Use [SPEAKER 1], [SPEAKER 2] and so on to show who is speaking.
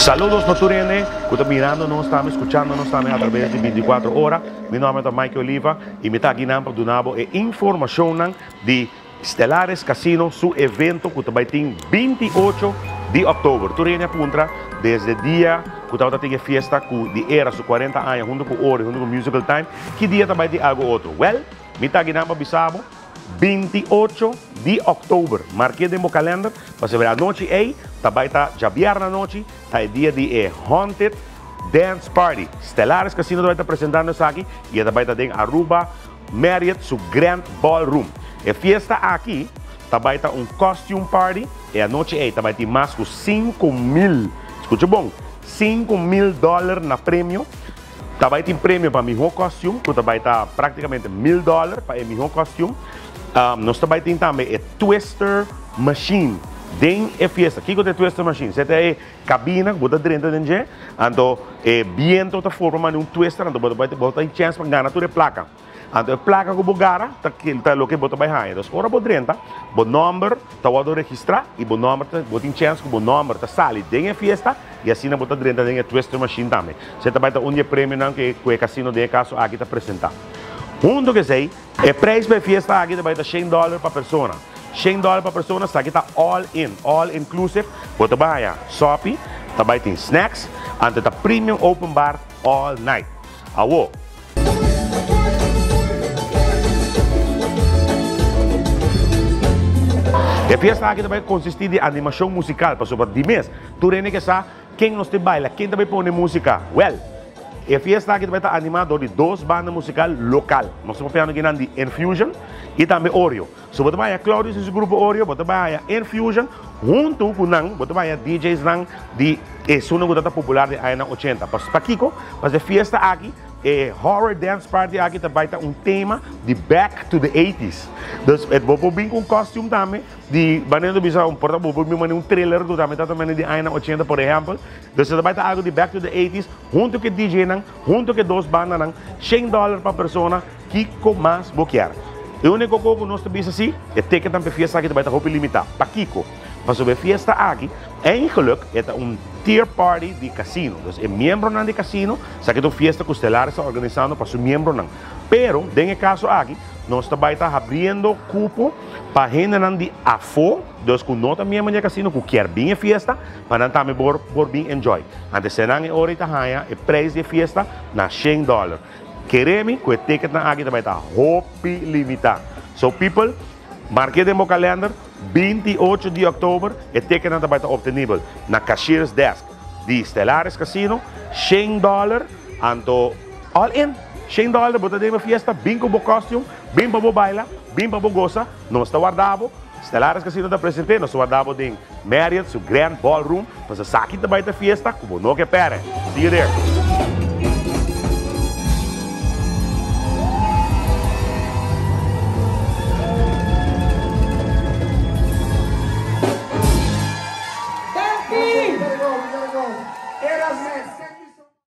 [SPEAKER 1] Saludos na tur hende ku ta mirando nos tambe, skuchando nos tambe a traves di 24 ora. Mi nomber ta Mike Oliva i mi ta akinan pa duna bo e informashonnan di Stellaris Casino su evento ku ta bai tin 28 di òktober. Tur hende a puntra desde dia ku tabata tin e fiesta ku di era su 40 aña huntu ku Ori, huntu ku Musical Time, ki dia ta bai tin algu otro. Wèl, mi ta akinan pa bisa bo 28 di òktober. Mark'é den bo kalènder pasobra e anochi ei ta bai ta djabièrnè anochi, ta e dia di e Haunted Dance Party. Stellaris Casino ta bai ta presentando esaki i e ta bai ta den Aruba Marriott su Grand Ballroom. E fiesta aki ta bai ta un costume party, e anochi ei ta bai tin mas ku 5000, skucha bon, 5000 dòler na premio. Ta bai tin premio pa mihó costume ku ta bai ta praktikamente 1000 dòler pa e mihó costume. Nos ta bai tin tambe e twister machine den e fiesta. Kiko ta e twister machine? Esei ta e kabina ku bo ta drenta den dje, anto e biento ta forma manera un twister, anto bo ta bai bo ta tin chèns pa gana tur e plaka. Anto e plaka ku bo gara ta ta loke bo ta bai haña. Dus ora bo drenta, bo nòmber ta wòrdu registrá i bo nòmber ta bo tin chèns ku bo nòmber ta sali den e fiesta i asina bo ta drenta den e twister machine tambe. Esei ta bai ta un di e premionan ku e ku e kasino den e kaso aki ta presentá. Huntu ku esei, e preis pa e fiesta aki ta bai ta shen dòler pa persona. Shen dòler pa persona, esaki ta all in, all inclusive. Bo ta bai haña sòpi, ta bai tin snacks, anto ta premium open bar all night. Awo. E fiesta aki ta bai konsistí di animashon musikal, pasobra di mes tur hende ke sa ken nos ta baila, ken ta bai pone músika. Wèl, e fiesta aki ta bai ta animá dor di dos banda musikal lokal. Nos ta papiando kinan di Enfusion i tambe Oreo. So bo ta bai haña Claudius i su grupo Oreo, bo ta bai haña Enfusion huntu ku nan, bo ta bai haña DJsnan di esunnan ku ta ta popular den añanan ochenta. Pakiko? Pasobra e fiesta aki. E horror dance party aki ta bai ta un tema di back to the eighties. Dus e bo por bin ku un costume tambe di manera ta bisa por ta bo por bin mane un thriller ku tambe ta ta mane di añanan ochenta por ehempel. Dus e ta bai ta algo di back to the eighties hunto ku e DJ-nan, hunto ku e dos bandanan, shen dollar pa persona, kiko mas bo kier. E uniko ko ku nos ta bisa si, e ticketnan pa e fiesta aki ta bai ta hopi limitá. Pakiko? Pasobra e fiesta aki eigenlijk e ta un tier party di casino. Dus e miembronan di casino sa ke ta un fiesta ku Stellaris ta organisando pa su miembronan. Pero den e kaso aki nos ta bai ta habriendo kupo pa hendenan di afó, dus ku no ta miembro di e casino ku kier bin e fiesta, pa nan tambe por por bin enjoy. Antes nan e ora ei ta haña e prijs di e fiesta na shen dòler. Kere mi ku e ticketnan aki ta bai ta hopi limitá. So people, mark'é den bo kalender. 28 di òktober e tekennan ta bai ta optenibel na Cashier's Desk di Stellaris Casino, shen dòler, anto all in, shen dòler bo ta den bo fiesta, bin ku bo costume, bin pa bo baila, bin pa bo gosa, nos ta warda bo, Stellaris Casino ta presente, nos ta warda bo den Marriott su Grand Ballroom, pasobra esaki ta bai ta fiesta ku bo no ke pèrdè. See you there.